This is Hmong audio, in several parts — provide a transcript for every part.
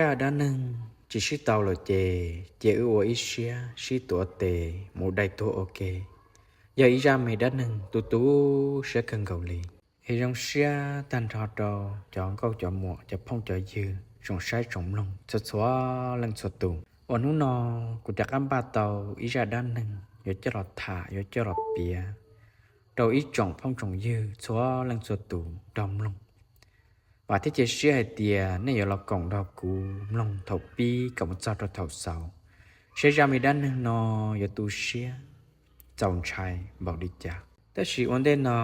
Zaj dab neeg tsis sib tau lawm ces cia wb ua ib siab sib tuav tes mus dai tuag ua ke. Yog ib zaj me dab neeg tu tu siab kawg nkaus li. Es zoo siab tag nrho rau cov nkauj cov muam cov phooj cov ywg tsoom saib tsoom mloog txhua txhua leej txhua tus uas hnub no kuv rov qab npaj tau ib zaj dab neeg yuav coj los tham yuav coj los piav rau ib tsoom phooj tsoom ywg txhua leej txhua tus nrog mloog. Vam thiab cia siab hais tias nej yuav los koom nrog kuv mloog thaum pib kom mus txog rau thaum xaus, saib zaj me dab neeg no yuav tu siab txaus ntshai npaum li cas. Tab sis ua ntej no,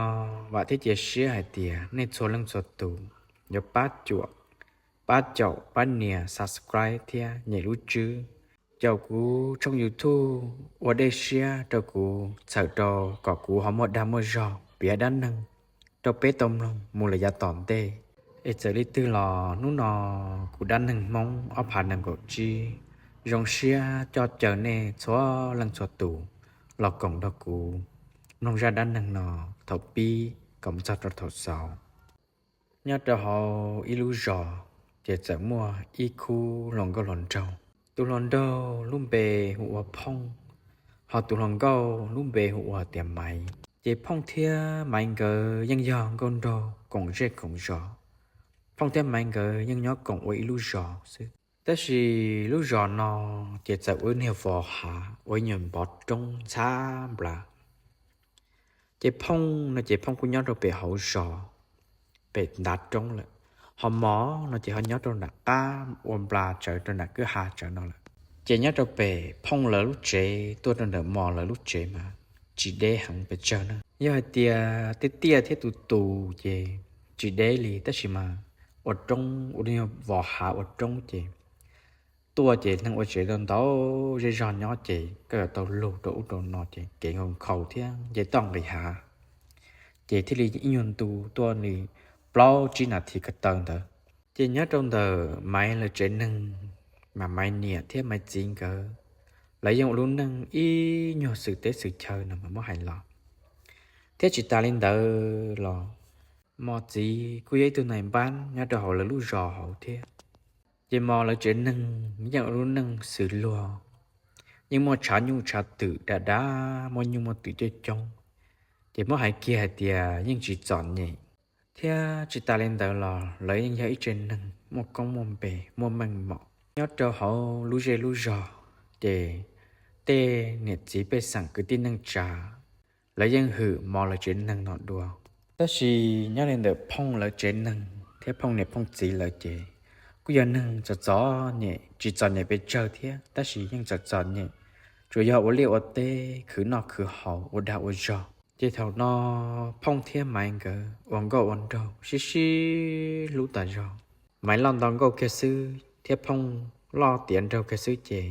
vam thiab cia siab hais tias nej txhua leej txhua tus yuav pab cuam, pab caum, pab nias subscribe thiab nyem lub tswb, caum kuv tshooj YouTube ua dej siab rau kuv, txhawm rau kom kuv ho muaj dag muaj zog piav dab neeg rau peb tau mloog mus lawm yav tom ntej. Es txawm li twg los hnub no kuv dab neeg Hmoob ob phav nees nkaum tsib zoo siab coj caw nej txhua leej txhua tus los koom nrog kuv mloog zaj dab neeg no thaum pib kom mus txog rau thaum xaus. Nyob rau hauv ib lub zos, ces txawm muaj ib khub hluas nkauj hluas nraug. Tus hluas nraug lub npe hu ua Phooj, ho tus hluas nkauj lub npe hu ua tias Maiv. Ces Phooj thiab Maiv nkawd yeej yog nkauj nraug koom zej koom zos. Phooj thiab Maiv nkawd yeej nyob koom ua ib lub zos xwb. Tab sis lub zos no ces txawm ua ib niag vos hav, ua ib nyuag npov roob ntxhab nplas. Ces Phooj no ces Phooj kuj nyob rau pem hauv zos, pem ntav roob lawm. Ho Mov no ces ho nyob rau nram qab ua nplas tsawv rau nram kwj ha tsawv no lawm. Ces nyob rau pem Phooj lawv lub tsev tuaj rau ntawm Mov lawv lub tsev mas tsis deb heev pes tsawg na. Yog hais tias tiaj tiaj thiab tus tus ces tsis deb li, tab sis mas ua roob, ua vos hav ua roob ces tuaj ces neeg ua tsev tau ntau, zej zog nyob ces koj yuav tau lug rau ub rau no ces kev nkhaus thiab nce toj nqis hav, ces thiaj li ib nyuag ntu tuaj li plaub tsib nas this ko taw ntawd. Ces nyob rau ntawm Maiv lawv tsev neeg, mas Maiv niam thiab Maiv txiv nkawd, lawv yeej ua lub neej ib nyuag xwm teb xwm chaw no mas muab hais los. Thiab tsis tas li ntawd los Mov txiv kuj yog ib tug nais npab nyob rau hauv lawv lub zos hauv thiab. Ces Mov lawv tsev neeg yeej ua lub neej xws luag, yeej muaj tshav nyuj tshav twm dav dav, muaj nyuj muaj twm coob coob. Ces muab hais kiag hais tias yeej tsis txom nyem. Thiab tsis tas li ntawd los lawv yeej yog ib tsev neeg muaj koob muaj npe, muaj meej mom nyob rau hauv lub zej lub zos. Ces tej niam txiv pej xeem kwv tij neej tsa, lawv yeej hwm Mov lawv tsev neeg no dua. Tab sis nyob li ntawm Phooj lawv tsev neeg thiab Phooj niam Phooj txiv lawv ces kuj yog neeg txom txom nyem, tsis txom nyem pes tsawg thiab, tab sis yeej txom txom nyem, tsuas yog ua liaj ua teb, khwv noj khwv haus, ua dag ua zog. Ces thaum no Phooj thiab Maiv nkawd ua nkauj ua nraug sib sib hlub tas zog. Maiv loj nto nkauj kiag xwb thiab Phooj loj tiav nraug kiag xwb ces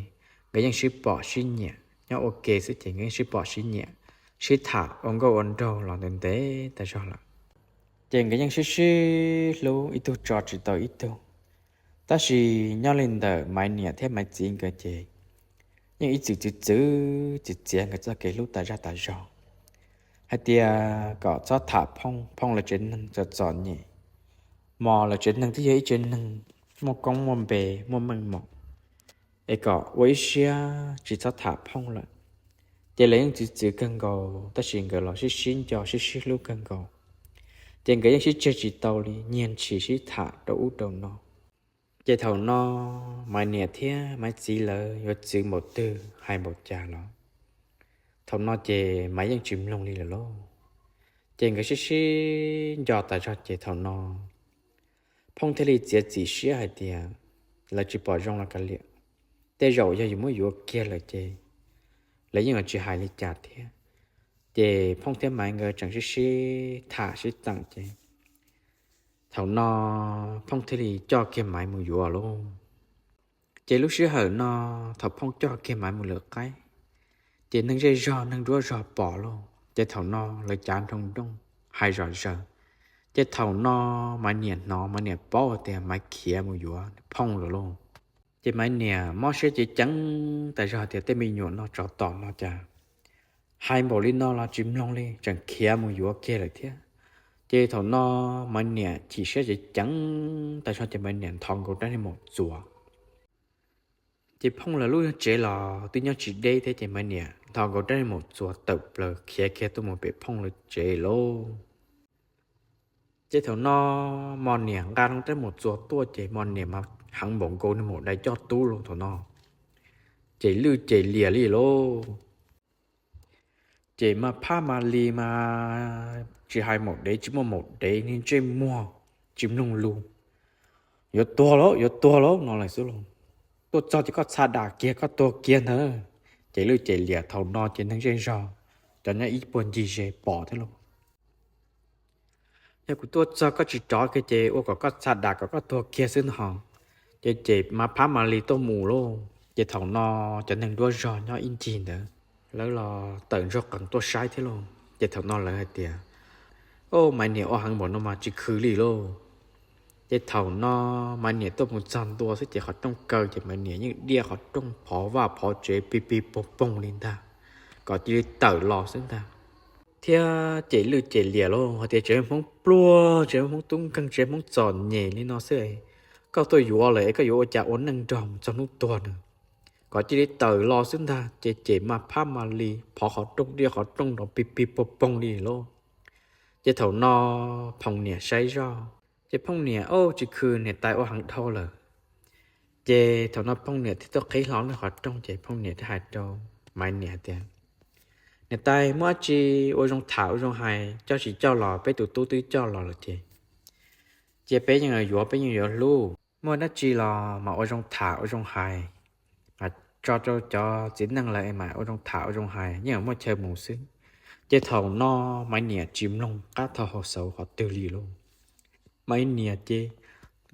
nkawd yeej sib pom sib nyiam, nyob ua ke xwb ces nkawd yeej sib pom sib nyiam, sib tham ua nkauj ua nraug los ntev ntev tas zog lawm. Ces nkawd yeej sib sib hlub ib tug tso tsis tau ib tug. Tab sis nyob li ntawm Maiv niam thiab Maiv txiv nkawd ces yeej ib txwm txwv txwv txiv txiav nkawd txoj kev hlub tas zaj tas zog, hais tias kom txhob tham Phooj, Phooj lawv tsev neeg txom txom nyem, Mov lawv tsev neeg twb yog ib tsev neeg muaj koob muaj npe, muaj meej mom, es kom ua ib siab tsis txhob tham Phooj lawm. Ces lawv yeej txwv txwv kawg nkaus, tab sis nkawd los sib sib nco sib sib hlub kawg nkaus. Ces nkawd yeej sib tseg tsis tau li, nyiag ntshis sib tham rau ub rau no. Ces thaum no Maiv niam thiab Maiv txiv lawv yuav txwv npaum twg hais npaum cas los thaum no ces Maiv yeej tsis mloog li lawm lauj. Ces nkawd sib sib nco tas zog ces thaum no Phooj thiaj li txiav txim siab hais tias lawv tsis pom zoo los kav liam, tej zaum yog yus muab yuav kiag lawm ces lawv yeej tsis hais li cas thiab. Ces Phooj thiab Maiv nkawd tseem sib sib tham sib teem ces thaum no Phooj thiaj li coj kiag Maiv mus yuav lauj. Ces lub sij hawm no thaum Phooj coj kiag Maiv mus lawm qaib, ces neeg zej zog neeg nruab zog pom lauj, ces thaum no lawv cav nroo nrooj hais zom zaws. Ces thaum no Maiv niam hnov, Maiv niam paub tias Maiv khiav mus yuav Phooj lawm lauj. Ces Maiv niam mob siab ceev ceev tas zog tias tej me nyuam no tsov tom no cas hais npaum li no los tsis mloog li, tseem khiav mus yuav kiag lawm thiab. Ces thaum no Maiv niam chim siab ceev ceev tas zog ces Maiv niam nthos nkaus rab niag maum txuas, Ces Phooj lawv lub tsev los twb nyob tsis deb thiab, ces Maiv niam nthos nkaus rab niag maum txuas tawm plaws khiav kiag tuaj mus pem Phooj lawv tsev lauj. Ces thaum no Mos niam nqa rab maum txuas tuaj ces Mos niam mas heev npaum nkaus niag maum dais coj tub lauj thaum no, ces lwj ces liam li lauj. Ces mas phab mas li mas tsis hais maum dev tsis muaj maum dev, niag ntsej muag tsis mloog lus, yuav tuag lauj, yuav tuag lauj no lawm xwb lauj. Tuaj txog ces koj txha dam kiag koj tuag kiag ntag. Ces lwj ces liam thaum no ces neeg zej zog cov nyob ib puag ncig ze pom thiab lauj. Yog kuv tuaj txog koj tsis rov kiag ces ua kom koj txha dam kom koj tuag kiag xwb no. Ces ces mas phab mas li tuaj mus lauj. Ces thaum no cov neeg nruab zog nyob ib ncig ntawd lawv los tawm ntsoog qees tuaj saib thiab lauj. Ces thaum no lawv hais tias, Au, Maiv niam ua heev npaum no mas tsis khw li lauj. Ces thaum no Maiv niam tuaj mus txog ntua xwb ces qhov rooj kaw ces Maiv niam yeej diaj qhov rooj phov vaj phov tsev pig pig poog poog li ntag, kom cia li tawm los xwb ntag. Thiab ces lwj ces liam lauj hais tias, Tsev Hmoob pluag, tsev Hmoob tub nkeeg, tsev Hmoob txom nyem li no xwb, koj tuaj yuav lawm es koj yuav ua cas ua neej nrog mus txog hnub tuag na? Kom cia li tawm los xwb ntag. Ces ces mas phab mas li phov qhov rooj diaj qhov rooj nrov pig pig poog poog li lauj. Ces thaum no Phooj niam saib zoj, ces Phooj niam, Au, tsis khw, niam tais ua heev dhau lawm. Ces thaum no Phooj niam thiaj tuaj qhib hlo lub qhov rooj ces Phooj niam thiaj hais rau Maiv niam hais tias, Niam tais, muaj dab tsi ua zoo tham ua zoo hais, coj tsis coj los peb tus tub twb coj los lawm ces, cia peb yeej yuav, peb yeej yuav hlub. Muaj dab tsi los mas ua zoo tham ua zoo hais, tso rau cov txiv neej lawv es mam ua zoo tham ua zoo hais, yeej muaj chaw mus xwb. Ces thaum no Maiv niam tsis mloog qab thau hau xauv qhov twg li lauj. Maiv niam ces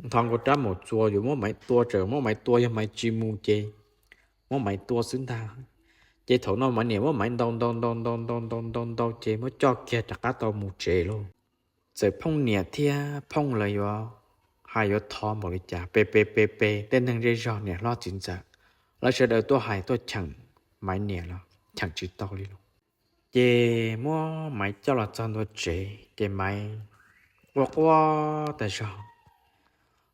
nthos nkaus rab maum txuas yuav muab Maiv tua, txawm muab Maiv tua yog Maiv tsis mus ces muab Maiv tua xwb ntag. Ces thaum no Maiv niam muab Maiv ntaus ntaus ntaus ntaus ntaus ntaus ntaus ntaus ces muab coj kiag rov qab tau mus tsev lauj. Txawm Phooj niam thiab Phooj lawv yuav hais yuav thov npaum li cas, pe pe pe pe tej neeg zej zog niam hlob txiv ntxawm, lawv sawv daws tuaj hais tuaj cheem Maiv niam los cheem tsis tau li lauj. Ces muab Maiv coj los txog ntua tsev ces Maiv quaj quaj tas zog,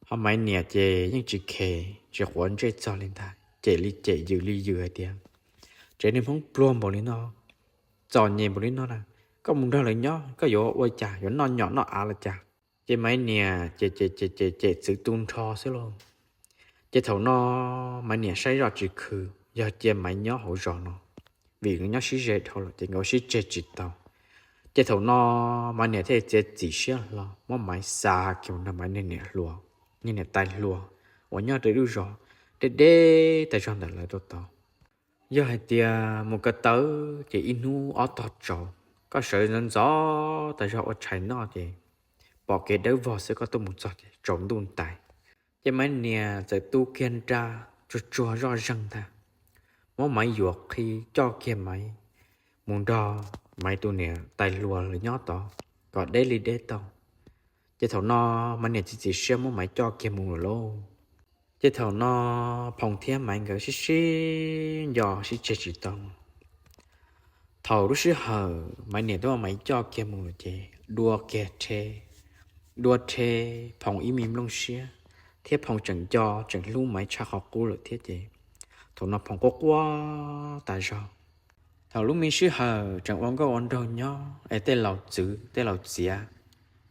ho Maiv niam ces yeej tsis kheev tsis quav ntsej txog li ntag, cem li cem yws li yws hais tias, Tsev niag Hmoob pluag npaum li no, txom nyem npaum li no na, koj mus nrog lawv nyob koj yuav ua cas, yuav noj nyom noj av los cas? Ces Maiv niam ces ces ces ces cem txwv tu nrho xwb lauj. Ces thaum no Maiv niam saib zoj tsis khw, yog cia Maiv nyob hauv zos no, vim nkawd nyob sib ze dhau lawm ces nkawd sib tseg tsis tau. Ces thaum no Maiv niam thiaj txiav txim siab hlo muab Maiv xa kiag mus nrog Maiv niag niam hluas, niag niam tais hluas uas nyob rau ib lub zos deb deb tas zog ntawm lawv tuaj tau. Yog hais tias mus ko taw ces ib hnub ob tog tsaus, koj sawv ntxov ntxov tas zog ua tshais noj ces pom kev dawb vog xwb koj tuaj mus txog ces tsaus ntuj ntais. Ces Maiv niam txawm tu kiag nra tsuag tsuag zoj zeeg ntag, muab Maiv yuam qhi coj kiag Maiv mus nrog Maiv tus niam tais hluas lawv nyob tod kom deb li deb tau. Ces thaum no Maiv niam txiav txim siab muab Maiv coj kiag mus lawm lauj. Ces thaum no Phoo thiab Maiv nkawd sib sib nco sib tseg tsis tau. Thaum lub sij hawm Maiv niam twb muab Maiv coj kiag mus lawm ces dua kiag rhe, dua rhe Phoo ib me nplooj siab, thiab Phoo tseem nco tseem hlub Maiv tshaj qhov qub lawm thiab ces thaum no Phoo quaj quaj tas zog. Thaum lub me sij hawm tseem ua nkauj ua nraug nyob es tej laus txwv tej laus txiav,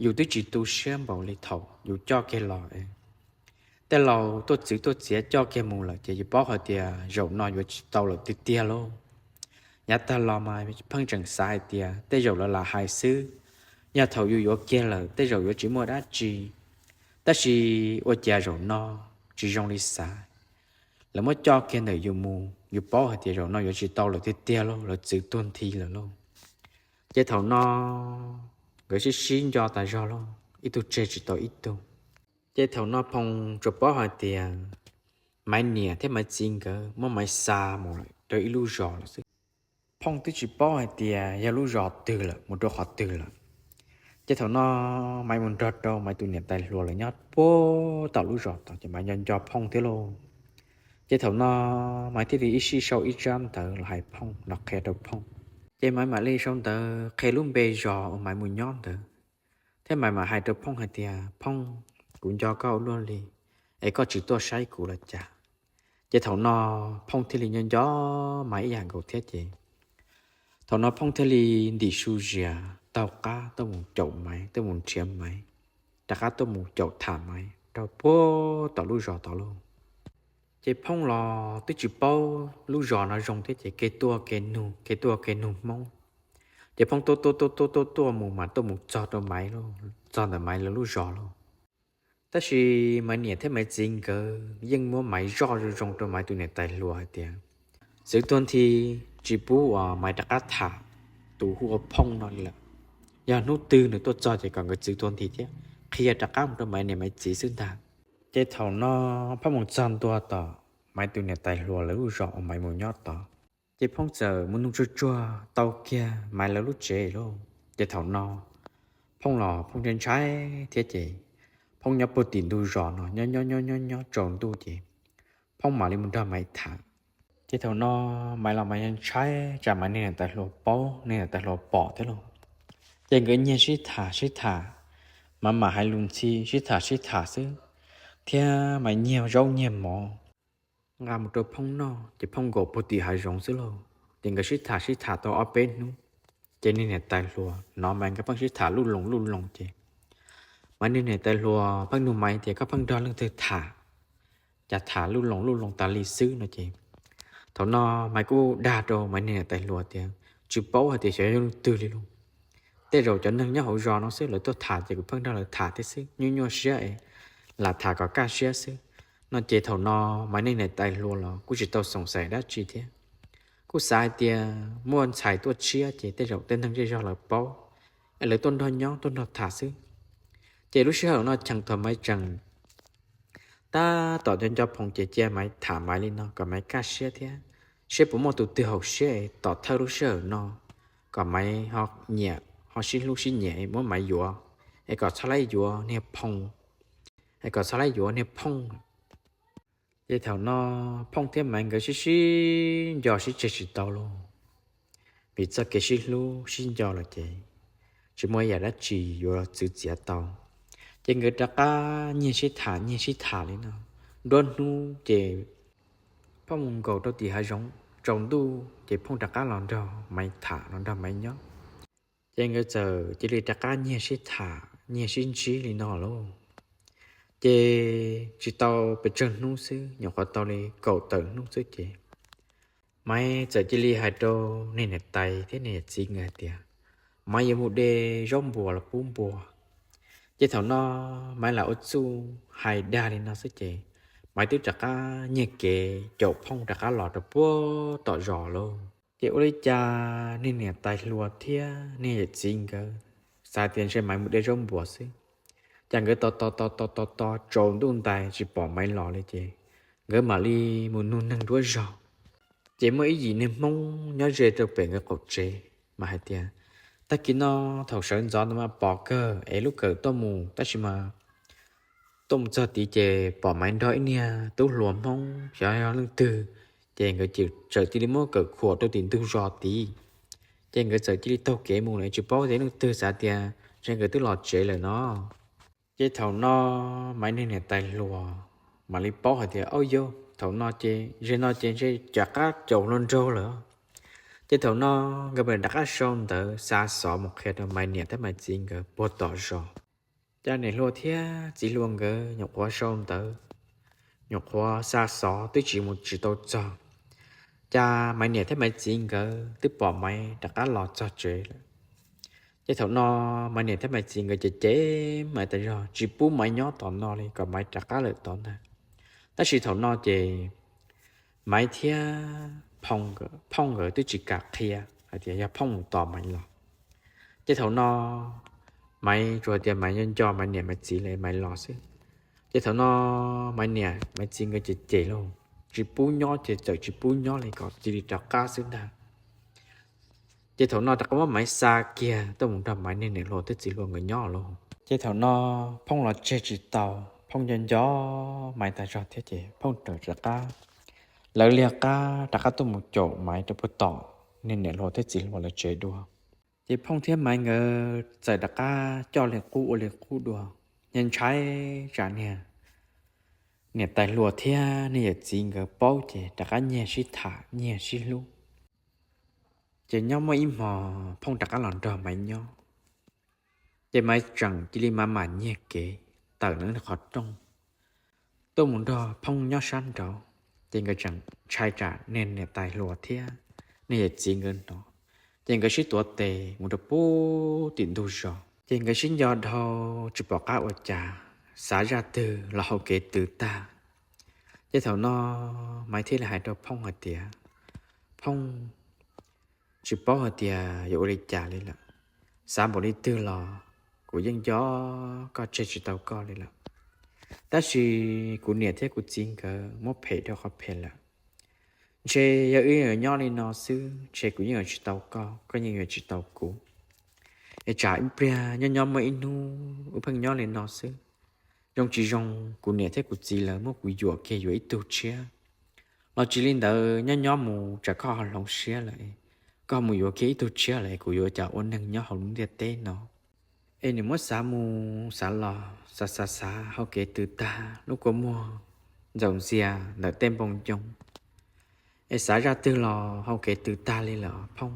yus twb tsis tu siab npaum li thaum yus coj kiag los. Tej laus tuaj txwv tuaj txiav coj kiag mus lawm ces yus paub hais tias zaum no yuav tsis tau lawm tiag tiag lauj. Yav tag los mas pheej tseem xav hais tias tej zaum lawv lam hais xwb, yog thaum yus yuav kiag lawm tej zaum yuav tsis muaj dab tsi. Tab sis ua cas zaum no tsis zoo li xav. Lawv muab coj kiag ntawm yus mus, yus paub hais tias zaum no yuav tsis tau lawm tiag tiag lauj, lawv txwv tuag nthi lawm lauj. Ces thaum no nkawd sib sib nco tas zog lauj, ib tug tseg tsis tau ib tug. Ces thaum no Phoo tsuas paub hais tias Maiv niam thiab Maiv txiv nkawd muab Maiv xa mus lawm rau ib lub zos lawm xwb. Phoo twb tsis paub hais tias yog lub zos twg lawm, mus rau qhov twg lawm. Ces thaum no Maiv mus nrog rau Maiv tus niam tais hluas lawv nyob puag tom lub zos tod ces Maiv nco nco Phoo thiab lauj. Ces thaum no Maiv thiaj li ib sij sau ib tsab ntawv los hais Phoo los qhia rau Phoo. Ces Maiv mam li sau ntawv qhia lub npe zos uas Maiv mus nyob ntawd, thiab Maiv mam hais rau Phoo hais tias, Phoo, kuv nco koj ua luaj li, es koj tsis tuaj saib kuv los cas? Ces thaum no Phooj thiaj li nco nco Maiv ib yam nkaus thiab ces thaum no Phooj thiaj li ntim su zias taug qab tuaj mus caum Maiv, tuaj mus nrhiav Maiv, rov qab tuaj mus caum tham Maiv rau puag tom lub zos tod lauj. Ces Phooj los twb tsis paub lub zos no zoo thiab ces kev tuaj kev nug, kev tuaj kev nug Hmoob. Ces Phooj tuaj tuaj tuaj tuaj tuaj tuaj mus mas tuaj mus txog rau Maiv, txog ntawm Maiv lawv lub zos lauj. Tab sis Maiv niam thiab Maiv txiv nkawd yeej muab Maiv zoj zoo zoo rau Maiv tus niam tais hluas hais tias txwv tuag nthi, tsis pub uas Maiv rov qab tham tus hu ua Phooj no li lawm. Yog hnub twg nws tuaj txog ces kom nkawd txwv tuag nthi thiab qhia rov qab mus rau Maiv niam Maiv txiv xwb ntag. Ces thaum no Phooj mus txog ntua tom Maiv tus niam tais hluas lawv lub zos uas Maiv mus nyob tod, ces Phooj txawm mus nug tsuag tsuag tau kiag Maiv lawv lub tsev lauj. Ces thaum no Phooj los Phooj ntshai ntshai thiab ces Phooj nyob puag tim ntug zos no nyob nyob nyob nyob nyob tsaus ntuj ces Phooj mam li mus nrog Maiv tham. Ces thaum no Maiv los Maiv ntshai tsam Maiv niag niam tais hluas paub, niag niam tais hluas pom thiab lauj. Ces nkawd nyiag sib tham sib tham, Maiv mam hais lus ntxhi sib tham sib tham xwb, thiab Maiv nyiag zaub nyiag mov nqa mus rau Phooj noj ces Phooj nkaum puag tim hav zoov xwb lauj. Ces nkawd sib tham sib tham tau ob peb hnub, ces niag niam tais hluas hnov Maiv nkawd pheej sib tham luj loos luj loos ces Maiv niag niam tais hluas pheej nug Maiv tias koj pheej nrog leej twg tham, cas tham luj loos luj loos tas li xwb no ces thaum no Maiv kuj dag rau Maiv niag niam tais hluas tias tsis paub hais tias xyov yog leej twg li lauj. Tej zaum cov neeg nyob hauv zos no xwb lawv tuaj tham ces kuv pheej nrog lawv tham thiab xwb, nyuaj nyuaj siab es lam tham kom kaj siab xwb no ces thaum no Maiv niag niam tais hluas los kuj tsis tau xoom xaim dab tsi thiab. Kuj xav hais tias muaj ntxhais tuaj tshiab ces tej zaum tej neeg zej zog lawv paub es lawv tuaj nrog nyob tuaj nrog tham xwb. Ces lub sij hawm no cheem thaum Maiv tseem tab tom nco nco Phooj ces cia Maiv tham Maiv li no kom Maiv kaj siab thiab, seb puas muaj tus twg haum siab es tom thawj lub sij hawm no kom Maiv ho nyiam ho sib hlub sib nyiam es muab Maiv yuav, es kom txhob laib yuav niag Phooj, es kom txhob laib yuav niag Phooj. Ces thaum no Phooj thiab Maiv nkawd sib sib nco sib tseg tsis tau lauj, vim txoj kev sib hlub sib nco lawm ces tsis muaj ib yam dab tsi yuav txwv txiav tau. Ces nkawd rov qab nyiag sib tham nyiag sib tham li no nruab hnub ces Phooj mus nkaum rau tim hav zoov tsaus ntuj ces Phooj rov qab los nrog Maiv tham los nrog Maiv nyob. Ces nkawd txawm cia li rov qab nyiag sib tham nyiag sib ntsib li no lauj. Ces tsis tau pes tsawg hnub xwb, nyuam qhuav tau li kaum tawm hnub xwb ces Maiv txawm cia li hais rau niag niam tais thiab niag txiv nkawd hais tias Maiv yuav mus de zaub npuas los pub npua. Ces thaum no Maiv lam ua txuj hais dag li no xwb ces Maiv twb rov qab nyiag kev caum Phooj rov qab los rau puag tom zos lauj. Ces ua li cas niag niam tais hluas thiab niag yawm txiv nkawd xav tias ntshe Maiv mus de zaub npuas xwb, cas nkawd tos tos tos tos tos tos tsaus ntuj ntais tsis pom Maiv los li ces nkawd mam li mus nug neeg nruab zog. Ces muaj ib yim niag Hmoob nyob ze rau pem nkawd qaum tsev mas hais tias tag kis no thaum sawv ntxov ntawd mas pom kawg es lub kawm tuaj mus tab sis mas tuaj mus txog tid ces pom Maiv nrog ib niag tub hluas Hmoob xyov yog leej twg, ces nkawd txawm cia li muab kawm khuam rau tim ntug zos tid. Ces nkawd txawm cia li taug kev mus lawm tsis paub tias leej twg, xav tias ntshe nkawd twb los tsev lawm no. Ces thaum no Maiv niag niam tais hluas mam li paub hais tias, Au yau, thaum no ces ze no ces ntshe cov qab caum hluas nraug lawm. Ces thaum no nkawd mam rov qab sau ntawv xa xov mus qhia rau Maiv niam thiab Maiv txiv nkawd puag tom zos. Cas niam hluas thiab txiv hluas nkawd nyuam qhuav sau ntawv, nyuam qhuav xa xov twb tsis mus tsis tau txog, cas Maiv niam thiab Maiv txiv nkawd twb pom Maiv rov qab los txog tsev lawm. Ces thaum no Maiv niam thiab Maiv txiv nkawd ces cem Maiv tas zog tsis pub Maiv nyob tom no li, kom Maiv rov qab lawm tod ntag. Tab sis thaum no ces Maiv thiab Phooj nkawd twb tsis kam qhia hais tias yog Phooj mus tos Maiv los. Ces thaum no Maiv tsuas hais tias Maiv nco nco Maiv niam Maiv txiv li Maiv los xwb. Ces thaum no Maiv niam Maiv txiv nkawd ces cem lauj, tsis pub nyob ces txawm tsis pub nyob li, kom cia li rov qab xwb ntag. Ces thaum no rov qab muab Maiv xa kiag tuaj mus nrog Maiv niag niam hluas thiab txiv hluas nkawd nyob lauj. Ces thaum no Phooj los tseg tsis tau, Phooj nco nco Maiv tas zog thiab ces Phooj rov qab, lawv liag qab rov qab tuaj mus caum Maiv rau puag tom niag niam hluas thiab txiv hluas lawv tsev dua. Ces Phooj thiab Maiv nkawd txawm rov qab coj li qub ua li qub dua, ntshai tsam niag niam tais hluas thiab niag yawm txiv nkawd paub ces rov qab nyiag sib tham nyiag sib hlub. Ces nyob muaj ib hmo Phooj rov qab los nrog Maiv nyob, ces Maiv tseem cia li mam mam nyiag kev tawm lawv qhov rooj tuaj mus nrog Phooj nyob sab nraud. Ces nkawd tseem ntshai tsam niag niam tais hluas thiab niag yawm txiv nkawd hnov, ces nkawd sib tuav tes mus rau pem tim ntug zos. Ces nkawd sib nco dhau tsis pom qab ua cas, xav zaj twg los hau kev twg tag. Ces thaum no Maiv thiaj li hais rau Phooj hais tias, Phooj, tsis paub hais tias yuav ua li cas li lawm. Xav npaum li twg los kuv yeej nco koj tseg tsis tau koj li lawm. Tab sis kuv niam thiab kuv txiv nkawd muab phem rau qhov phem lawm. Ntshe yog wb nyob li no xwb ntshe kuv yeej yuav tsis tau koj, koj yeej yuav tsis tau kuv. Es tsam ib pliag nyob nyob muaj ib hnub wb pheej nyob li no xwb, zoo tsis zoo kuv niam thiab kuv txiv lawv muab kuv yuam kiag yuav ib tug tshiab. Los tsis li ntawd nyob nyob mus tsam koj ho hloov siab lawm, koj mus yuav kiag ib tug tshiab lawm kuv yuav cas ua neeg nyob hauv lub ntiaj teb no. Es nws muab xav mus xav los xav xav xav hau kev twg tag lub kua muag ntxaum ntxias ntawm tej npoo ncoo, es xav zaj twg los hau kev twg tag li lawm Phooj.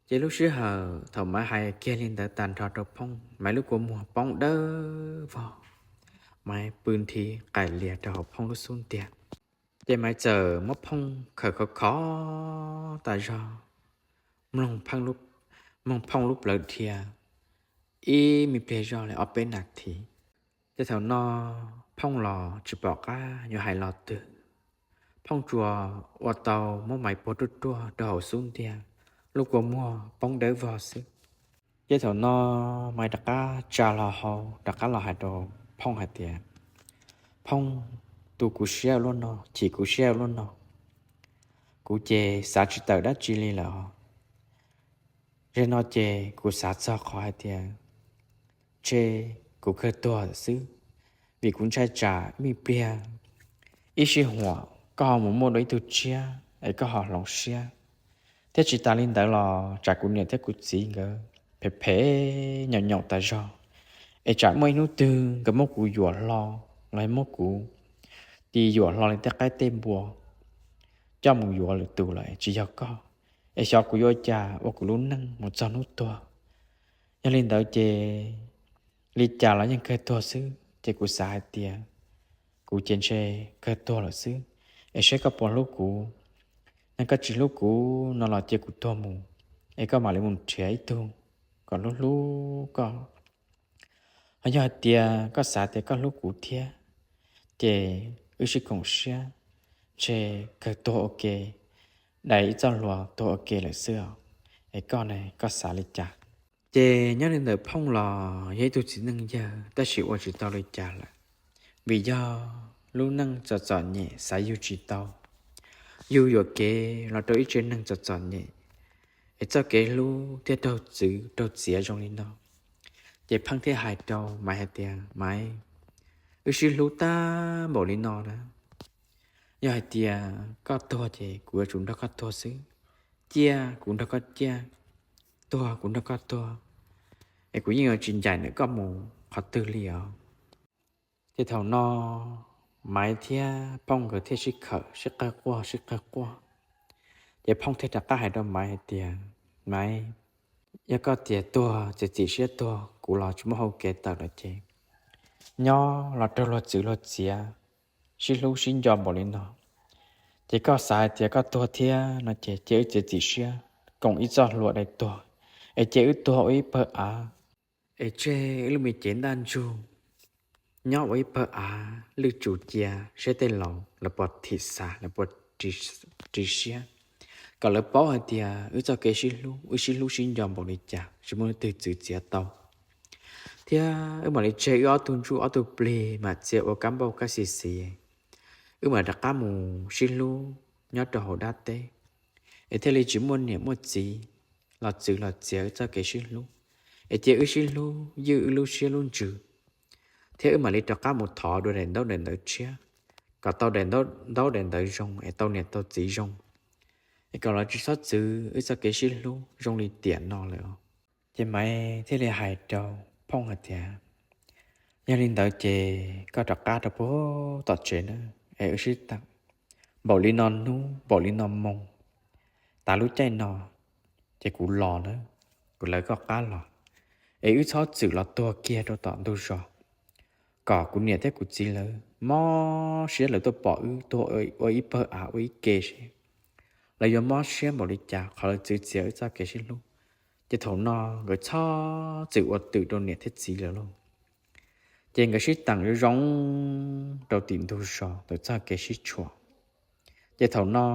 Ces lub sij hawm thaum Maiv hais kiag li ntawd tag nrho rau Phooj, Maiv lub kua muag poob dawb vog, Maiv pw nthi qais lias rau hauv Phooj lub xub ntiag. Ces Maiv txawm muab Phooj khawm khov khov tas zog, mloog Phooj lub plawv dhia ib me pliag zog li ob peb nas this. Ces thaum no Phooj los tsis pom qab yuav hais los twg, Phooj tsuas ua tau muab Maiv puag ruaj ruaj rau hauv xub ntiag, lub kua muag poob dawb vog xwb. Ces thaum no Maiv rov qab tsa hlo hau rov qab los hais rau Phooj hais tias, Phooj, tu kuv siab ua luaj no, chim kuv siab ua luaj no, kuv ces xav tsis tawm dab tsi li lawm os. Zaum no ces kuv xav txog qhov hais tias ntshe kuv kawg tuag xwb, vim kuv ntshai tsam ib me pliag ib sij huam koj ho mus muaj dua ib tug tshiab es koj ho hloov siab, thiab tsis tas li ntawd los tsam kuv niam thiab kuv txiv nkawd phem phem nyaum nyaum tas zog, es tsam muaj ib hnub twg nkawd muab kuv yuam hlo los muab kuv tis yuam hlo li tej qaib tej npua coj mus yuav lwm tus lawm tsis yog koj, es xyov kuv yuav ua cas ua kuv lub neej mus txog hnub tuag. Yog li ntawd ces li cas los yeej kawg tuag xwb, ces kuv xav hais tias kuv ces ntshe kawg tuag lawm xwb, es saib koj puas hlub kuv. Yog koj tsis hlub kuv no los cia kuv tuag mus, es koj mam li mus nrhiav ib tug kom hlub hlub koj. Ho yog hais tias koj xav tias koj hlub kuv thiab, ces wb sib koom siab, ntshe kawg tuag ua ke, dai ib txoj hlua tuag ua ke lawm xwb os. Es koj ne, koj xav li cas? Ces nyob li ntawm Phooj los yog ib tug txiv neej yawg tab sis ua tsis tau li cas lawm, vim yog lub neej txom txom nyem xav yug tsis tau, yug yuam kev los rau ib tsev neeg txom txom nyem, es txoj kev hlub thiaj raug txwv raug txiav zoo li no. Ces Phooj thiaj hais rau Maiv hais tias, Maiv, wb sib hlub tag npaum li no na, yog hais tias koj tuag ces kuv yuav tsum nrog koj tuag xwb, ciaj kuv nrog koj ciaj, tuag kuv nrog koj tuag, es kuv yeej yuav tsis ncaim ntawm koj mus qhov twg li os. Ces thaum no Maiv thiab Phooj nkawd thiaj sib khawm sib qawg quaj sib qawg quaj. Ces Phooj thiaj rov qab hais rau Maiv hais tias, Maiv, yog koj tias tuag txiav txim siab tuag kuv los tsis muaj hau kev tawm lawm ces nyob los raug luag txwv luag txiav, sib hlub sib nco npaum li no, ces koj xav hais tias koj tuag thiab no ces cia wb txiav txim siab koom ib txoj hlua dai tuag, es cia wb tuag ua ib pawg av, es tseg wb lub me cev ntaj ntsug nyob ua ib pawg av lwj tsus cia saib tej laus lawv puas thim xav lawv puas ris siab, kom lawv paub hais tias wb txoj kev sib hlub, wb sib hlub sib nco npaum li cas tsis muaj leej twg txwv txiav tau. Thiab wb mam li tseg wb ob tug ntsuj ob tug plig mam txia ua kab npauj kab xis xis, wb mam rov qab mus sib hlub nyob rau hauv dab teb, es thiaj li tsis muaj niam muaj txiv los txwv los txiav wb txoj kev sib hlub, es cia wb sib hlub ywj wb lub siab lub ntsws, thiab wb mam li rov qab mus thov dua daim ntaub daim ntawv tshiab, kom tau daim ntaub daim ntawv zoo es tau niam tau txiv zoo, es kom lawv tsis txhob txwv wb txoj kev sib hlub zoo li tiam no lawm. Ces Maiv thiaj li hais rau Phooj hais tias, Yog li ntawd ces koj rov qab rau puag tom tsev na, es wb sib teem. Npaum li no hnub npaum li no moo, tas lub caij no ces kuv los na, kuv lawv koj qab los, es wb txhob txwm los tuag kiag rau tom ntug zos, kom kuv niam thiab kuv txiv lawv mob siab lawv tuaj pom wb tuag ua ib pawg av ua ib ke seb lawv yuav mob siab npaum li cas qhov lawv txwv txiav wb txoj kev sib hlub. Ces thaum no nkawd txhob txwm ua twm rau niam thiab txiv lawv lauj. Ces nkawd sib teem zoo zoo rau tim ntug zos ntawm txoj kev sib tshuam. Ces thaum no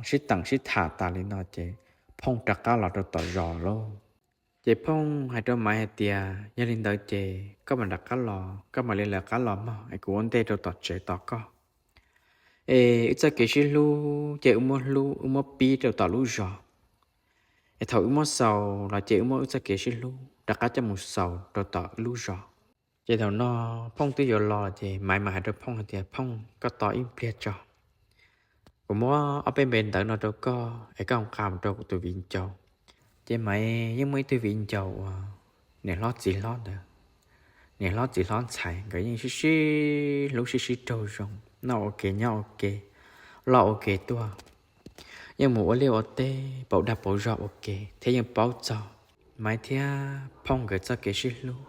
sib teem sib tham tas li no ces Phooj rov qab los rau tom zos lauj. Ces Phooj hais rau Maiv hais tias, yog li ntawd ces koj mam rov qab los, koj mam li lawv qab los mog, es kuv ua ntej rau tom tsev tos koj. Es wb txoj kev sib hlub ces wb muab hlub wb muab pib rau tom lub zos, es thaum wb muab xaus los ces wb muab wb txoj kev sib hlub rov qab coj mus xaus rau tom lub zos. Ces thaum no Phooj twb yuav los ces Maiv mas hais rau Phooj hais tias, Phooj, koj tos ib pliag tso, kuv muab ob peb npe ntawv no rau koj es koj nqa mus rau kuv tus viv ncaus. Ces Maiv yeej muaj ib tug viv ncaus uas niam hlob txiv hlob ntawd, niam hlob txiv hlob ntxhais nkawd yeej sib sib hlub sib sib raug zoo, noj ua ke nyob ua ke, loj ua ke tuaj, yeej mus ua liaj ua teb pauv dag pauv zog ua ke thiab yeej paub txog Maiv thiab Phooj nkawd txoj kev sib hlub.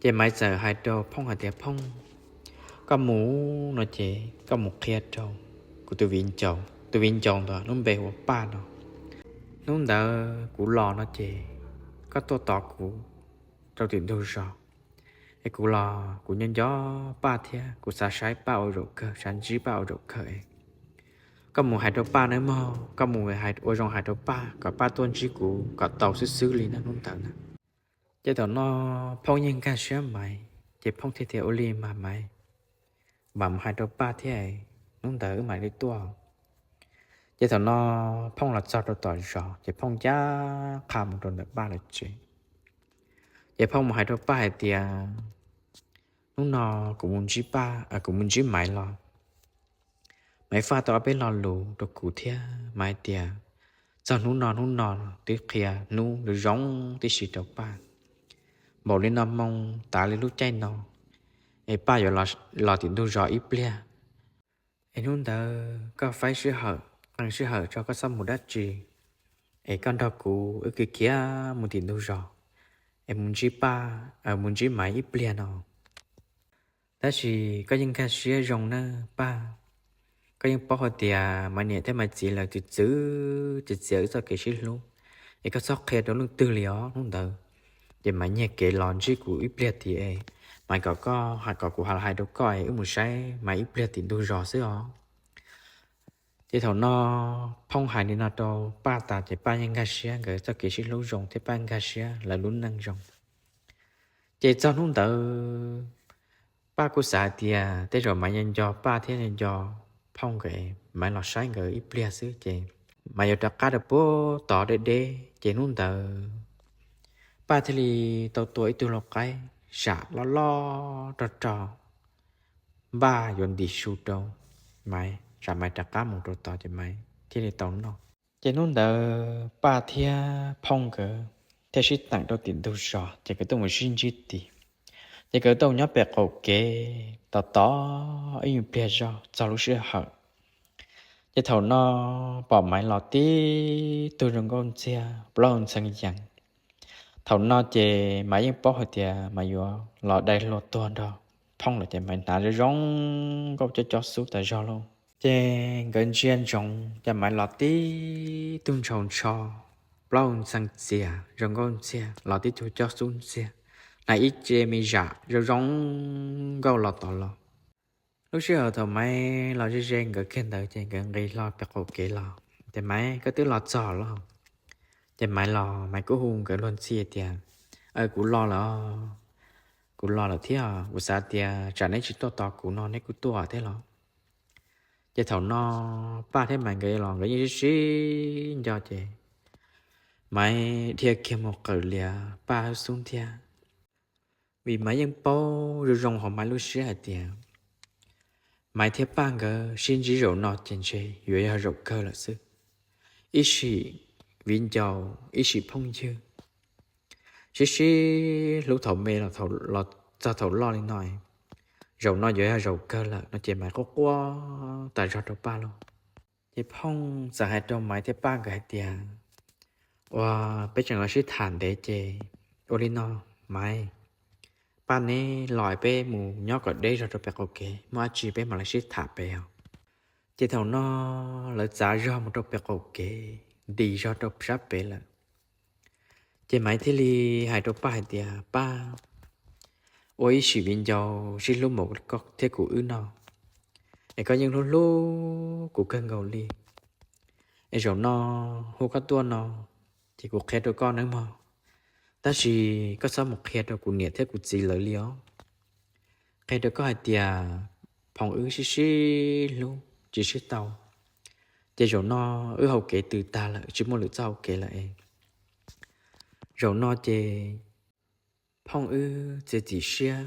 Ces Maiv txawm hais rau Phooj hais tias, Phooj, koj mus no ces koj mus qhia rau kuv tus viv ncaus, tus viv ncaus ntawd lub npe hu ua Paj no. Hnub ntawd kuv los no ces koj tuaj tos kuv rau tim ntug zos, es kuv los kuv nco nco Paj thiab kuv xav saib Paj ua zaum kawg, xav ntsib Paj ua zaum kawg es koj mus hais rau Paj nawb mog, koj mus ua zoo hais rau Paj kom Paj tuaj ntsib kuv kom tau xwb xwb li na hnub ntawd na. Ces thaum no Phooj yeej nkag siab Maiv, ces Phooj thiaj tias, ua li mas Maiv, mam mus hais rau Paj thiab, hnub ntawd wb mam li tuaj. Ces thaum no Phooj los txog rau tom zos ces Phooj ncaj qha mus rau ntawm Paj lawv tsev. Ces Phooj mus hais rau Paj hais tias, hnub no kuv mus ntsib Paj, kuv mus ntsib Maiv los, Maiv faj tau ob peb lo lus rau kuv thiab Maiv tias txog hnub no hnub no twb qhia hnub zoo zoo tib si rau Paj, npaum li no moo tas li lub caij no es Paj yuav los tim ntug zos ib pliag. Es hnub ntawd koj faib sij hawm, qee sij hawm tso koj txhob mus dab tsi, es koj nrog kuv wb khiav khiav mus tim ntug zos es mus ntsib Paj, mus ntsib Maiv ib pliag no. Tab sis koj yeej nkag siab zoo na Paj, koj yeej paub hais tias Maiv niam thiab Maiv txiv lawv txwv txwv txiav txiav wb txoj kev sib hlub, es koj txhob qhia rau leej twg li os hnub ntawd. Ces Maiv nyiag kev los ntsib kuv ib pliag tiag, Maiv kom koj hais, kom kuv hais los hais rau koj es wb mus saib Maiv ib pliag tim ntug zos xwb os. Ces thaum no Phooj hais li no rau Paj tas ces Paj yeej nkag siab, nkawd txoj kev sib hlub zoo thiab Paj nkag siab lawv lub neej zoo. Ces txog hnub ntawd Paj kuj xav hais tias tej zaum Maiv nco nco Paj thiab nco nco Phooj nkawd, Maiv los saib nkawd ib pliag xwb ces Maiv yuav rov qab rau puag tod deb deb. Ces hnub ntawd Paj thiaj li tau tua ib tug lau qaib zam loj loj rog rog npaj yuav ntim su rau Maiv, tsam Maiv rov qab mus rau tod ces Maiv thiaj li tau noj. Ces hnub ntawd Paj thiab Phooj nkawd thiaj sib teem rau tim ntug zos ces nkawd tuaj mus sib ntsib tid. Ces nkawd tuaj nyob pem qaum kev tos tos ib nyuag pliag zog txog lub sij hawm. Ces thaum no pom Maiv los tib tug zoo nkauj ntxiag plaub hau ntxhee yees. Thaum no ces Maiv yeej paub hais tias Maiv yuav los dai hlua tuag nrog Phooj lawm ces Maiv hnav zoo zoo nkauj cob cob xub tas zog lauj. Ces nkawd ntsia ntsoov ces Maiv los tib tug ntshaus ntsho plaub hau ntxhee txias zoo nkauj ntxiag los tib tug cob xub ntxiag, hnav ib ce me zam zoo zoo nkauj los tod los. Lub sij hawm thaum Maiv los ze ze nkawd kiag ntawd ces nkawd nqis hlo pem qaum kev los ces, Maiv, koj twb los txog los? Ces Maiv los Maiv kuj hu nkawd luag ntxhi tias, Aw, kuv los lawm, kuv los lawm thiab, kuv xav tias tsam neb tsis tuaj tos kuv no neb kuj tuaj thiab los? Ces thaum no Paj thiab Maiv nkawd los nkawd yeej sib sib nco ces Maiv dhia kiag mus qawm lias Paj hauv xub ntiag. Vim Maiv yeej paub zoo zoo hauv Maiv lub siab hais tias Maiv thiab Paj nkawd sib ntsib zaum no ces ntshe yuav yog zaum kawg lawm xwb. Ib sim viv ncaus ib sim phooj ywg, sib sib hlub thaum me los thaum los txog thaum loj li no, zaum no yuav yog zaum kawg lawm no ces Maiv quaj quaj tas zog rau Paj lauj. Ces Phooj txawm hais rau Maiv thiab Paj nkawd hais tias, Ua, peb tseem los sib tham ntev ces ua li no, Maiv, Paj neb los peb mus nyob kom deb zog rau pem qaum kev, muaj dab tsi peb mam li sib tham pem os. Ces thaum no lawv txav zog mus rau pem qaum kev, nti zog rau sab pem lawm. Ces Maiv thiaj li hais rau Paj hais tias, Paj, ua ib sim viv ncaus sib hlub npaum koj thiab kuv wb no, es koj yeej hlub hlub kuv kawg nkaus li. Es zaum no hu koj tuaj no, ces kuv qhia rau koj nawb mog. Tab sis koj txhob mus qhia rau kuv niam thiab kuv txiv lawv li os. Qhia rau koj hais tias Phooj wb sib sib hlub tsis sib tau, ces zaum no wb hau kev twb tag lawm, tsis muaj lwm txoj hau kev lawm es zaum no ces Phooj wb txiav txim siab,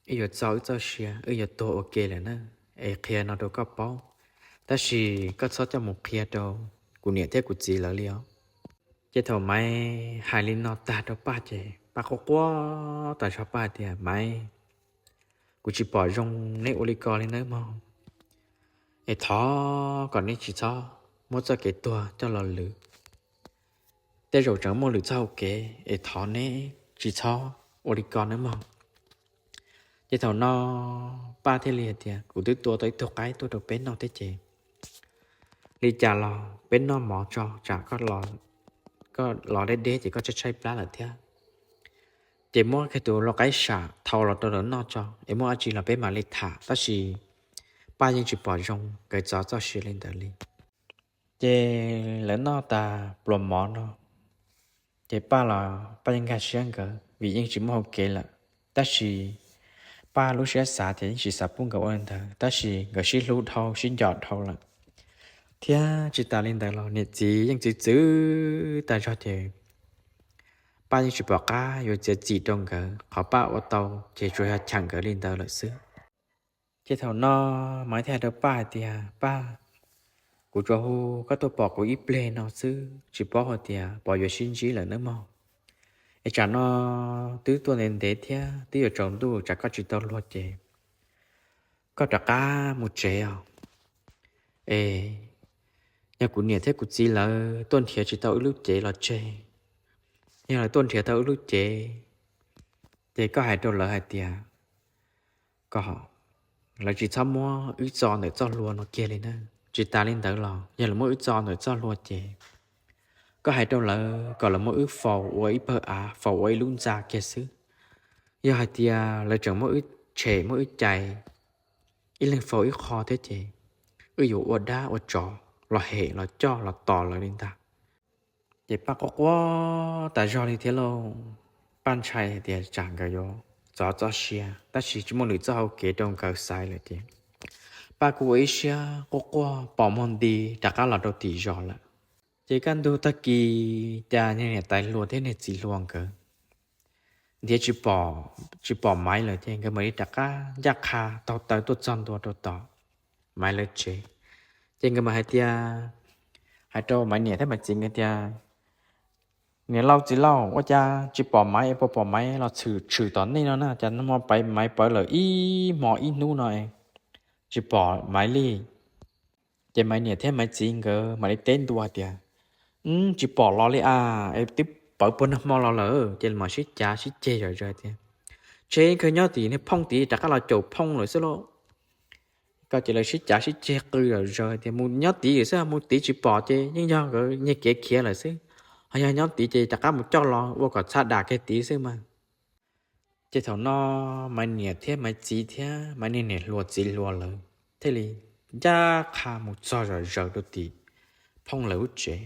wb yuav txo wb txoj sia, wb yuav tuag ua ke lawm na. Es qhia no rau koj paub, tab sis koj txhob coj mus qhia rau kuv niam thiab kuv txiv lawv li os. Ces thaum Maiv hais li no tag rau Paj ces Paj quaj quaj tas zog, Paj tias, Maiv, kuv tsis pom zoo neb ua li ko li nawb mog. Es thov kom neb tsis txhob muab txoj kev tuag coj los lwm. Tej zaum tseem muaj lwm txoj hau kev, es thov neb tsis txhob ua li ko nawb mog. Ces thaum no Paj thiaj li hais tias, Kuv twb tua tau ib tug qaib tuaj rau peb noj thiab ces li cas los peb noj mov tso, tsam koj los deb deb ces koj tshaib tshaib plab lawm thiab. Ces muab kiag tus lau qaib sam thau los rau lawv noj tso, es muaj dab tsi los peb mam li tham. Tab sis Paj yeej tsis pom zoo nkawd txov txoj sia li ntawd li. Ces lawv noj tas pluas mov no, ces Paj los Paj yeej nkag siab nkawd vim yeej tsis muaj hau kev lawm. Tab sis Paj lub siab xav ces yeej tsis xav pub nkawd ua li ntawd, tab sis nkawd sib hlub dhau sib nco dhau lawm. Thiab tsis tas li ntawd los niam txiv yeej txwv txwv tas zog ces Paj yeej tsis pom qab yuav txiav txim rau nkawd, qhov Paj ua tau ces tsuas yog cheem nkawd li ntawd lawm xwb. Ces thaum no Maiv thiaj hais rau Paj hais tias, Paj, kuv tsuas hu koj tuaj pom kuv ib pliag no xwb, tsis paub hais tias puas yuav sib ntsib lawm nawb mog. Es tsam no twb tuaj ntev ntev thiab twb yuav tsaus ntuj, tsam koj tsis tau luag ces koj rov qab mus tsev os. Es yog kuv niam thiab kuv txiv lawv tuaj nrhiav tsis tau wb lub cev los tseg, yog lawv tuaj nrhiav tau wb lub cev, ces koj hais rau lawv hais tias kom lawv tsis txhob muab wb txo ntawm txoj hlua no kiag li na. Tsis tas li ntawd los yog lawv muab wb txo ntawm txoj hlua ces koj hais rau lawv kom lawv muab wb faus ua ib pawg av, faus ua ib lub ntxa kiag xwb. Yog hais tias lawv tseem muab wb tshem muab wb cais, ib leeg faus ib qho thiab ces wb yuav ua dab ua tsov los hem los coj los tos lawv li ntag. Ces Paj quaj quaj tas zog li thiab lauj. Paj ntshai hais tias tsam nkawd yuav txov txoj sia, tab sis tsis muaj lwm txoj hau kev rau nkawd xaiv lawm ces Paj kuj ua ib siab quaj quaj pos muag nti rov qab los rau tim zos lawm. Ces kaj ntug tag kis cas niag niam tais hluas thiab niag txiv hluas nkawd nrhiav tsis pom, tsis pom Maiv lawm ces nkawd mam li rov qab ncaj qha taug taw tuaj txog ntua rau tom Maiv lawv tsev. Ces nkawd mam hais tias, hais rau Maiv niam thiab Maiv txiv nkawd tias, Niam lauj txiv lauj, ua cas tsis pom Maiv es puas pom Maiv los tshwm tshwm tom nej no na? Cas no pais Maiv pawv lawm ib hmo ib hnub no tsis pom Maiv li. Ces Maiv niam thiab Maiv txiv nkawd mam li teb ntua tias, Tsis pom los li a, es twb pawv puag nag hmo los lawm. Ces mam sib cav sib ceg zom zaws tias, Ntshe kawg nyob tim niag Phooj tid rov qab los caum Phooj lawm xwb lauj. Ko ces lawv sib cav sib ceg qw zom zaws tias mus nyob tid xwb, mus tid tsis pom ces yeej yog nkawd nyiag kev khiav lawm xwb. Ho yog nyob tid ces rov qab mus coj los ua kom txha dam kiag tid xwb mas. Ces thaum no Maiv niam thiab Maiv txiv thiab Maiv niag niam hluas txiv hluas lawv thiaj li ncaj qha mus txog zom zaws rau tim Phooj lawv lub tsev.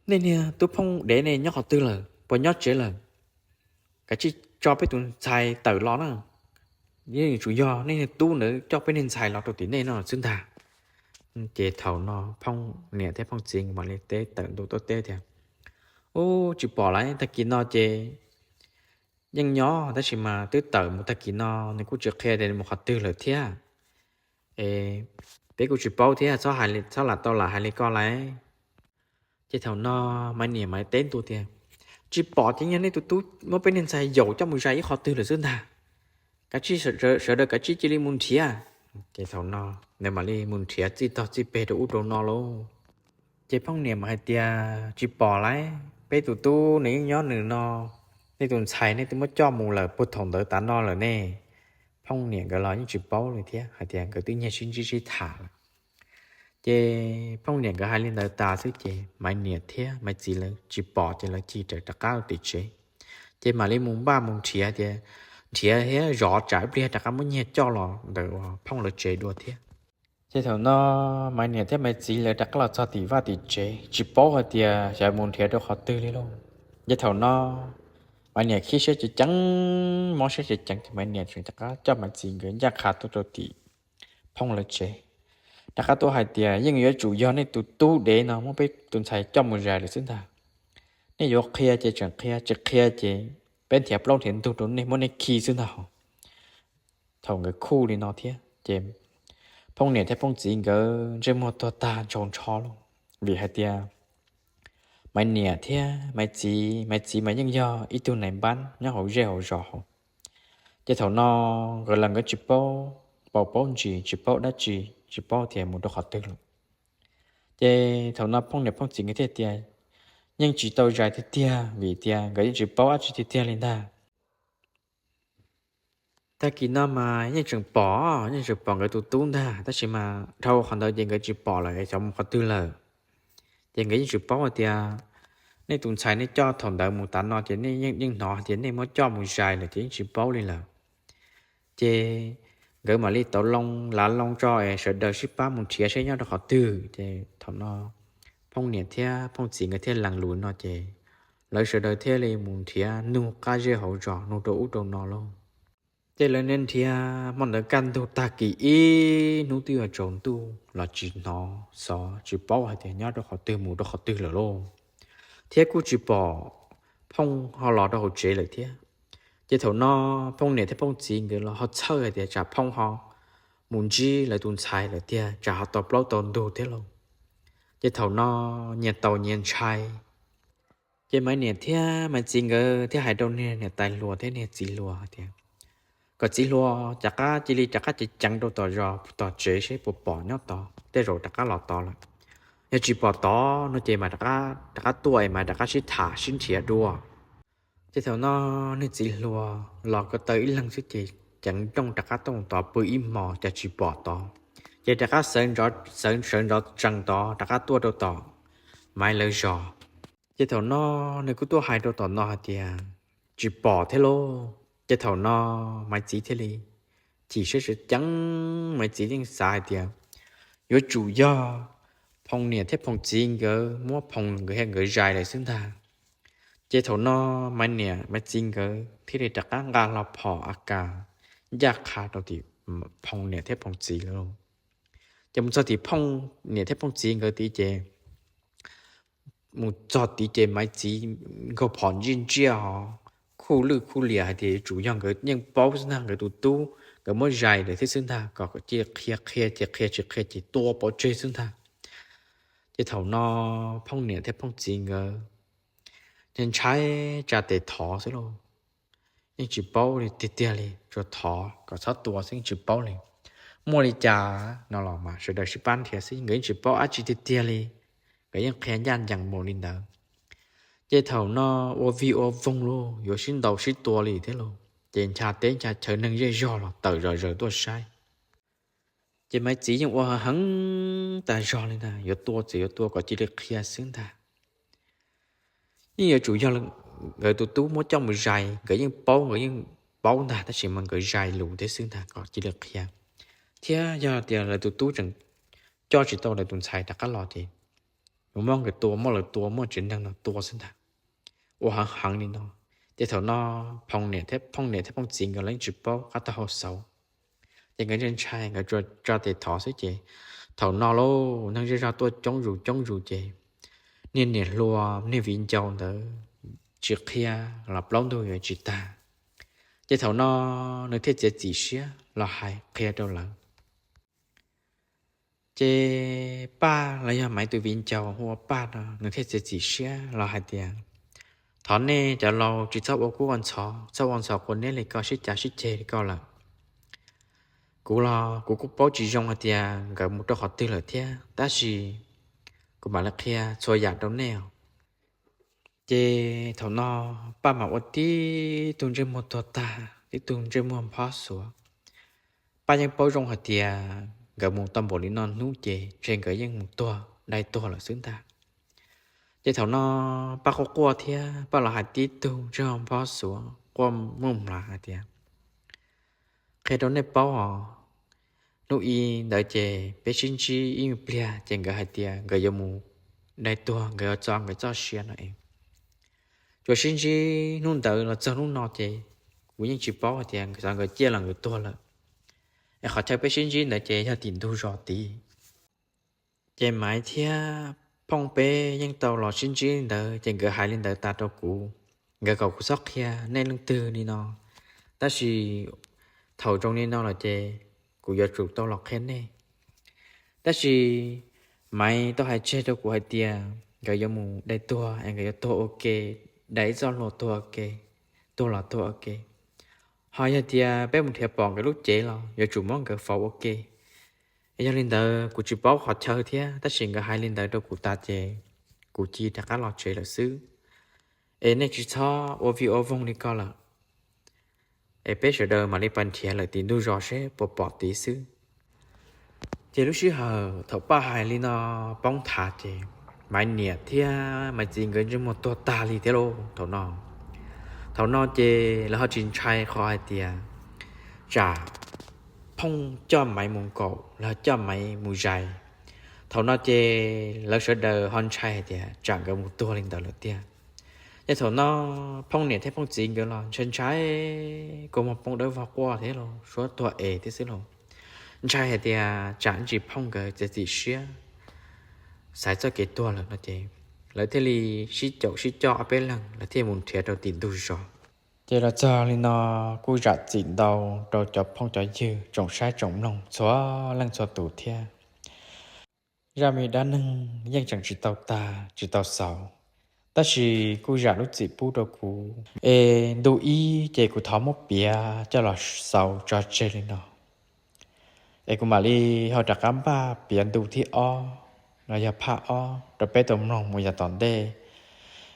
Nej niag tub Phooj dev ne nyob qhov twg lawm, puas nyob tsev lawm? Kav tsij tso peb tus ntxhais tawm los na. Yeej tsuas yog nej niag tub ntawd coj peb niag ntxhais los rau tim nej no xwb ntag. Ces thaum no Phooj niam thiab Phooj txiv mam li teb tawm ntua tuaj teb tias, Ub, tsis pom lawm, tag kis no ces yeej nyob tab sis mas twb tawm mus tag kis no, nws kuj tsis qhia tias nws mus qhov twg lawm thiab. Es peb kuj tsis paub thiab, txhob lam tau lam hais li ko lauj. Ces thaum no Maiv niam Maiv teb ntua tias, Tsis pom ces yog nej tus tub muab peb niag ntxhais yaum coj mus zais ib qhov twg lawm xwb ntag. Kav tsij, sawv daws kav tsij cia li mus nrhiav. Ces thaum no nws mam li mus nrhiav txij tog txij peg rau ub rau no lauj. Ces phooj niam mas hais tias, Tsis pom lauj, peb tus tub nws yeej nyob nws no, nej tus ntxhais nej twb muab coj mus lawm puag thaum ntawd tav no lawm ne. Phooj niam nkawd los yeej tsis paub li thiab, hais tias nkawd twb nyiag sib ntsib sib tham lawm. Ces phooj niam nkawd hais li ntawd tas xwb ces Maiv niam thiab Maiv txiv lawv tsis pom ces lawv cia li rov qab tim tsev. Ces mam li mus npaj mus nrhiav tias, nrhiav thiab zov tsam ib pliag rov qab muab nyiag coj los ntawm uas phooj lawv tsev dua thiab. Ces thaum no Maiv niam thiab Maiv txiv lawv rov qab los txog tim vaj tim tsev, tsis paub hais tias xyov mus nrhiav rau qhov twg li lauj. Ces thaum no Maiv niam khib siab ceev ceev, mob siab ceev ceev ces Maiv niam tseem rov qab coj Maiv txiv nkawd ncaj qha tuaj rau tim phooj lawv tsev, rov qab tuaj hais tias, Yeej yuav tsum yog nej tus tub dev no muab peb tus ntxhais coj mus zais lawm xwb ntag. Nej yuav qhia ces tseem qhia, tsis qhia ces peb nrhiav plaub nrhiav ntug rau nej, muab nej khi xwb ntag. Thaum nkawd khuj li no thiab ces phooj niam thiab phooj txiv nkawd ntsej muag tuag tag ntshaus ntsho lauj, vim hais tias Maiv niam thiab Maiv txiv, Maiv txiv mas yeej yog ib tug nais npab nyob hauv zej hauv zos hauv. Ces thaum no nkawd los nkawd tsis paub, paub ntsis, tsis paub dab tsi, tsis paub tias mus rau qhov twg lawm. Ces thaum no phooj niam phooj txiv nkawd thiaj tias, Yeej tsis tau zais tiag tiag, vim tias nkawd yeej tsis paub dab tsi tiag tiag li ntag. Tag kis no mas yeej tseem pom, yeej tseem pom nkawd tus tub ntag, tab sis mas dhau qhov ntawd ces nkawd tsis pom lawm, xyov mus qhov twg lawm. Ces nkawd yeej tsis paub hais tias nej tus ntxhais nej coj thaum ntawd mus tav no ces nej yeej hnov tias nej muab coj mus zais lawm ces yeej tsis paub li lawm. Ces nkawd mam li tau loo lav loo tso es sawv daws sib pab mus nrhiav seb nyob rau qhov twg. Ces thaum no phooj niam thiab phooj txiv nkawd thiaj lees lus no ces lawv sawv daws thiaj li mus nrhiav nug qab zej hauv zos, nug rau ub rau no lauj. Ces lawv nrhiav hmo ntawd kaj ntug tag kis ib hnub twb yuav tsaus ntuj los tsis hnov xov, tsis paub hais tias nyob rau qhov twg mus rau qhov twg lawm lauj. Thiab kuj tsis pom phooj ho los rau hauv tsev lawm thiab. Ces thaum no phooj niam thiab phooj txiv nkawd los ho txhawj hais tias tsam phooj ho mus ntsib lawv tus ntxhais lawm tiag, tsam ho tau plaub tau ntug thiab lauj. Ces thaum no nyias taus nyias ntshai. Ces Maiv niam thiab Maiv txiv nkawd thiaj hais rau niag niam tais hluas thiab niag txiv hluas hais tias, Kom txiv hluas rov qab cia li rov qab ceev ceev rau tom zos tom tsev seb puas pom nyob tod, tej zaum rov qab los tod lawm. Yog tsis pom tod no ces mas rov qab tuaj es mas rov qab sib tham sib nrhiav dua. Ces thaum no niag txiv hluas los ko taw ib leeg xwb ces ceev nrooj rov qab tuaj tod pw ib hmos cas tsis pom tod. Ces rov qab sawv ntxov tsees tod rov qab tuaj rau tom Maiv lawv zos. Ces thaum no nws kuj tuaj hais rau tom no hais tias tsis pom thiab lauj. Ces thaum no Maiv txiv thiaj li chim siab tseem ceeb, Maiv txiv yeej xav hais tias yuav tsum yog Phoo niam thiab Phoo txiv nkawd muab Phoo nkawd thiab nkawd zais lawm xwb ntag. Ces thaum no Maiv niam Maiv txiv nkawd thiaj li rov qab nqa hlo phom a kas ncaj qha rau tim Phoo niam thiab Phoo txiv lawm. Ces mus txog tim Phoo niam thiab Phoo txiv nkawd tid ces mus txog tid ces Maiv txiv nkaug phom ntsiaj ntsiaj ho khuj lwj khuj liam hais tias yuav tsum yog nkawd yeej paub xwb ntag, nkawd tus tub nkawd muab zais lawm thiab xwb ntag, kom cia qhia, qhia ces qhia, tsis qhia ces tua pov tseg xwb ntag. Ces thaum no Phoo niam thiab Phoo txiv nkawd ntshai ntshai tsa tes thov xwb lauj. Yeej tsis paub li tiag tiag li, tsuas thov kom txhob tua xwb yeej tsis paub li. Muaj li cas no los mas sawv daws sib pab nrhiav xwb, nkawd yeej tsis paub dab tsi tiag tiag li. Nkawd yeej qhia ncaj ncees mus li ntawd. Ces thaum no ua vig ua voog lauj, yuav sib ntaus sib tua li thiab lauj. Ces ncha teb ncha chaw neeg zej zog los tawm zom zaws tuaj saib. Ces Maiv txiv yeej ua heev heev tas zog li ntag, yuav tua txawm yuav tua kom cia li qhia xwb ntag. Yeej yuav tsum yog nkawd tus tub muab coj mus zais, nkawd yeej paub, nkawd yeej paub ntag, tab sis mas nkawd zais lus thiab xwb ntag kom cia li qhia. Thiab yog tias lawv tus tub tseem coj tsis tau lawv tus ntxhais rov qab los ces yuav muab nkawd tua, muab lawv tua, muab tsev neeg no tua xwb ntag. Ua heev heev li no. Ces thaum no Phoo niam thiab Phoo txiv nkawd los yeej tsis paub qab tau hau xauv. Ces nkawd ntshai ntshai, nkawd tsuas tsa tes thov xwb ces thaum no lauj, neeg zej zog tuaj coob zus coob zus ces niag niam hluas niag viv ncaus ntawd tsis qhia los plaub ntug yuav tsis tag. Ces thaum no nws thiaj txiav txim siab los hais qhia rau lawv. Ces Paj los yog Maiv tus viv ncaus hu ua Paj no nws thiaj txiav txim siab los hais tias, thov nej cov laus tsis txhob ua kub ua ntxhov, txhob ua ntxhov quav niab li ko, sib cav sib ceg li ko lawm. Kuv los kuv kuj paub tsis zoo hais tias nkawd mus rau qhov twg lawm thiab, tab sis kuv mam li qhia txhua yam rau nej os. Ces thaum no Paj mam ua tib tug ntsej muag tuag tag, tib tug ntsej muag nphob xuav. Paj yeej paub zoo hais tias nkawd mus tau npaum li no hnub ces ntshe nkawd yeej mus tuag dai tuag lawm xwb ntag. Ces thaum no Paj quaj quaj thiab Paj los hais tib tug ntsej muag nphob xuav quaj muaj mlav hais tias, qhia rau nej paub os, hnub ib ntawd ces peb sib ntsib ib nyuag pliag ces nkawd hais tias nkawd yuav mus dai tuag, nkawd yuav txo nkawd txoj sia no es, tsuas sib ntsib hnub ntawd los txog hnub no ces kuv yeej tsis paub hais tias xyov nkawd ciaj los nkawd tuag lawm. Es qhov chaw peb sib ntsib ntawd ces yog tim ntug zos tid. Ces Maiv thiab Phooj peb yeej tau los sib ntsib li ntawd ces nkawd hais li ntawd tas rau kuv, nkawd kom kuv txhob qhia nej leej twg li no. Tab sis thaum zoo li no lawm ces kuv yuav tsum tau los qhia nej. Tab sis Maiv tau hais tseg rau kuv hais tias nkawd yuav mus dai tuag es nkawd yuav tuag ua ke, dai ib txoj hlua tuag ua ke, tuag los tuag ua ke. Ho yog tias peb mus nrhiav pom nkawd lub cev los yuav tsum muab nkawd faus ua ke. Es yog li ntawd kuv tsis paub qhov chaw thiab, tab sis nkawd hais li ntawd rau kuv tas ces kuv cia rov qab los tsev lawm xwb. Es nej tsis txhob ua vij ua voog li ko lawm, es peb sawv daws mam li pais nrhiav lawm tim ntug zos seb puas pom tid xwb. Ces lub sij hawm thaum Paj hais li no poob thav ces Maiv niam thiab Maiv txiv nkawd ntsej muag tuag tag li thiab lauj thaum no. Thaum no ces lawv ho tsis ntshai qhov hais tias tsam Phooj coj Maiv mus nkaum, lawv coj Maiv mus zais. Thaum no ces lawv sawv daws ho ntshai hais tias tsam nkawd mus tuag li ntawd lawm tiag. Ces thaum no Phooj niam thiab Phooj txiv nkawd los ntshai ntshai, kua muag poob dawb vog quaj thiab los suab tuag es thiab xwb los ntshai hais tias tsam ntsis Phooj nkawd txiav txim siab xaiv txoj kev tuag lawm no ces lawv thiaj li sib caum sib coj ob peb leeg lawv thiaj mus nrhiav rau tim ntug zos. Ces los txog li no kuj zam txim ntau rau cov phooj cov ywg tsoom saib tsoom mloog txhua leej txhua tus thiab. Zaj me dab neeg yeej tseem tsis tau tag tsis tau xaus, tab sis kuj zam lub txim pub rau kuv es ntu ib ces kuv thov muab piav coj los xaus tso tseg li no. Es kuv mam li ho rov qab npaj piav ntu thib ob los yog phaj ob rau peb tau mloog mus yav tom ntej.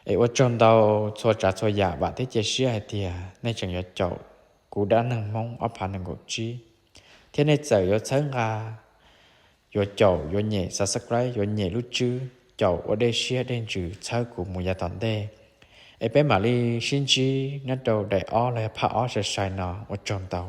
Es ua tsaug ntau txhua tsav txhua yam, vam thiab cia siab hais tias nej tseem yuav caum kuv dab neeg Hmoob ob phav nees nkaum tsib, thiab nej txawm yuav txhawb nqa, yuav caum, yuav nyem subscribe, yuav nyem lub tswb, caum ua dej siab dej ntsws txhawb kuv mus yav tom ntej. Es peb mam li sib ntsib nyob rau daim ob los yog phaj ob sai sai no, ua tsaug ntau.